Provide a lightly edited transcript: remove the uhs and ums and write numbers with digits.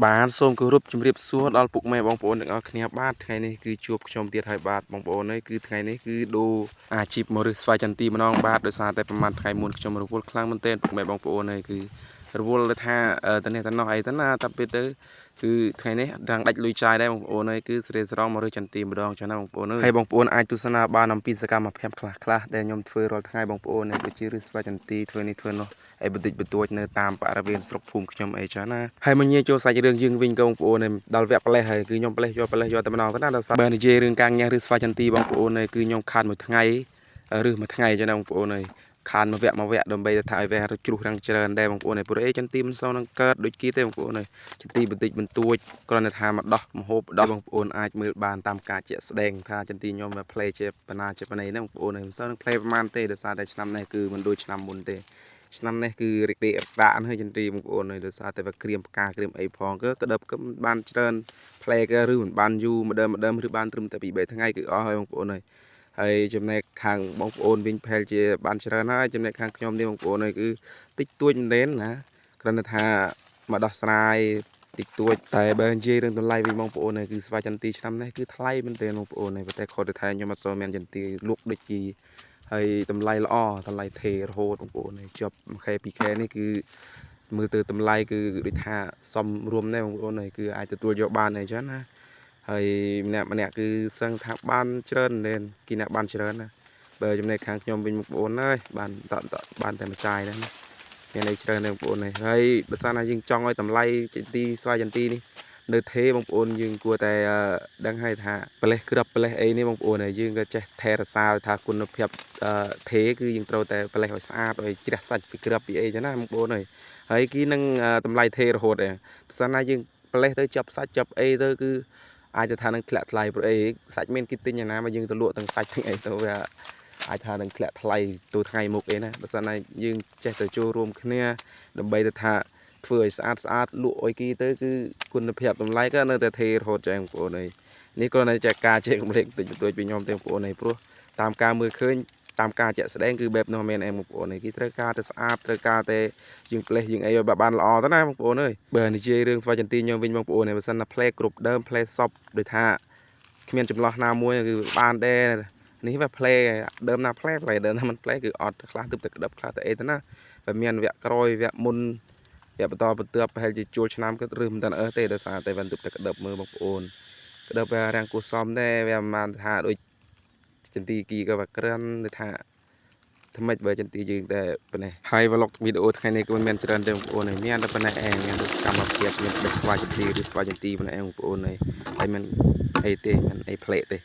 បាទសូមគោរពជំរាបសួរដល់ពុកម៉ែបងប្អូនទាំងអស់គ្នាបាទថ្ងៃនេះគឺជួបខ្ញុំទៀតហើយបាទបងប្អូនអើយគឺថ្ងៃនេះគឺដូរអាជីពមករើសស្វាយចន្ទីម្ដងបាទដោយសារតែប្រហែលថ្ងៃមុនខ្ញុំរវល់ខ្លាំងមែនទែនពុកម៉ែបងប្អូនអើយគឺរវល់ទៅថាតនេះតនោះអីទៅណាតែពេលទៅគឺថ្ងៃនេះរាំងដាច់លុយចាយដែរបងប្អូនអើយគឺស្រេស្រង់មករើសចន្ទីម្ដងចឹងណាបងប្អូនអើយហើយបងប្អូនអាចទស្សនាបានអំពីសកម្មភាពខ្លះខ្លះដែលខ្ញុំធ្វើរាល់ថ្ងៃបងប្អូនដូចជារើសស្វាយចន្ទីធ្វើនេះធ្វើនោះ អីបន្តិចបន្តួចនៅតាមបរិវេណស្រុកភូមិខ្ញុំអីចឹងណាហើយមកញ៉ៃចូលសាច់រឿងយើងវិញក៏បងប្អូនដល់វគ្គផ្លេសហើយគឺខ្ញុំផ្លេសយកផ្លេសយកតែម្ដងទៅណាដល់បើនិយាយរឿងការងារឬស្វាយចន្ទីបងប្អូនគឺខ្ញុំខាតមួយថ្ងៃឬមួយថ្ងៃចឹងណាបងប្អូនអើយខានមួយវគ្គមួយវគ្គដើម្បីទៅថាឲ្យវាជ្រុះរាំងច្រើនដែរបងប្អូនឯងព្រោះអីចន្ទីមិនសូវនឹងកើតដូចគីទេបងប្អូនអើយចន្ទីបន្តិចបន្តួចគ្រាន់តែថាមកដោះមហូបដោះបងប្អូនអាចមើលបានតាមការជាក់ស្ដែងថាចន្ទីខ្ញុំវាផ្លេជាបណ្ណាជាបណ្ណីហ្នឹងបងប្អូនអើយមិនសូវនឹងផ្លេប្រហែលទេដោយសារតែឆ្នាំនេះគឺមិនដូចឆ្នាំមុនទេ ឆ្នាំនេះគឺរិកទេរតានហើយចន្ទ្រីបងប្អូនហើយដោយសារតែវាក្រៀមផ្កាក្រៀមអីផងគឺក្តឹបក៏មិនបានច្រើនផ្លែក៏ឬមិនបានយូរម្ដងម្ដងឬបានត្រឹមតែ2 3ថ្ងៃគឺអស់ហើយបងប្អូនហើយហើយចំណែកខាងបងប្អូនវិញផែលជាបានច្រើនហើយចំណែកខាងខ្ញុំនេះបងប្អូនហើយគឺតិចតួចមែនទែនណាគ្រាន់តែថាមកដោះស្រាយតិចតួចតែបើនិយាយរឿងតម្លៃវិញបងប្អូនហើយគឺស្វាយចន្ទីឆ្នាំនេះគឺថ្លៃមែនទែនបងប្អូនហើយប៉ុន្តែខុសទៅថាខ្ញុំអត់សូវមានចន្ទីលក់ដូចជា ហើយតម្លៃល្អតម្លៃថេររហូតបងប្អូនហើយជាប់1ខែ2ខែនេះគឺមើលទៅតម្លៃគឺដូចថាសមរួមដែរបងប្អូនហើយគឺអាចទទួលយកបានអីចឹងណាហើយម្នាក់ម្នាក់គឺសឹងថាបានច្រើនមែនគេអ្នកបានច្រើនណាបើចំណែកខាងខ្ញុំវិញបងប្អូនអើយបានតតបានតែមួយចាយដែរណាមានអីច្រើនដែរបងប្អូនហើយបើសិនណាយើងចង់ឲ្យតម្លៃចន្ទីស្វាយចន្ទីនេះនៅថេបងប្អូនយើងគួរតែដឹងហើយថាផ្លេសក្របផ្លេសអីនេះបងប្អូនហើយយើងក៏ចេះថែរក្សាថាគុណភាពថេគឺយើងត្រូវតែផ្លេសឲ្យស្អាតឲ្យជ្រះសាច់ពីក្របពីអីចឹងណាបងប្អូនហើយហើយគេនឹងតម្លៃថេរហូតដែរបើសិនណាយើងផ្លេសទៅចាប់សាច់ចាប់អីទៅគឺអាចទៅថានឹងធ្លាក់ថ្លៃព្រោះអីសាច់មានគេទិញយ៉ាងណាមកយើងទៅលក់ទាំងសាច់ទាំងអីទៅវាអាចថានឹងធ្លាក់ថ្លៃទូថ្ងៃមុខអីណាបើសិនណាយើងចេះតែចូលរួមគ្នាដើម្បីទៅថាធ្វើឲ្យស្អាតស្អាតលក់ឲ្យគេទៅគឺគុណភាពតម្លៃក៏នៅតែថេររហូតចឹងបងប្អូនអើយនេះគ្រាន់តែជាការជែកកម្រិតតិចបន្តួចពីខ្ញុំទេបងប្អូនអើយព្រោះតាមការមើលឃើញតាមការជាក់ស្ដែងគឺបែបនោះមែនអែមបងប្អូនអើយគេត្រូវការតែស្អាតត្រូវការតែយើងផ្លេសយើងអីឲ្យបានល្អទៅណាបងប្អូនអើយបើនិយាយរឿងស្វាយចន្ទីខ្ញុំវិញបងប្អូនអើយបើសិនណាផ្លេគ្រប់ដើមផ្លេសពដោយថាគ្មានចម្លោះណាមួយគឺបានដែរនេះវាផ្លេដើមណាផ្លេផ្លេដើមណាមិនផ្លេគឺអត់ខ្លះទើបតែក្តឹបខ្លះតែអីទៅណាតែមានវគ្គក្រោយវគ្គមុនវគ្គបន្តបន្ទាប់ប្រហែលជាជួលឆ្នាំគឺឬមិនតាន់អើទេដោយសារតែបានទើបតែក្តឹបមើលបងប្អូនក្តឹបវារាំងគួសមដែរវាមិនបានថាដូចចន្ទីគីក៏វាក្រិនដូចថាថ្មិចបើចន្ទីយើងតែប៉ុណ្ណេះហើយ vlog វីដេអូថ្ងៃនេះក៏មិនមានច្រើនទេបងប្អូនហើយមានតែប៉ុណ្ណេះឯងមានតែសកម្មភាពមានបេះស្វាយចន្ទីឬស្វាយចន្ទីប៉ុណ្ណេះឯងបងប្អូនហើយហើយមិនអីទេមិនអីផ្លេកទេ។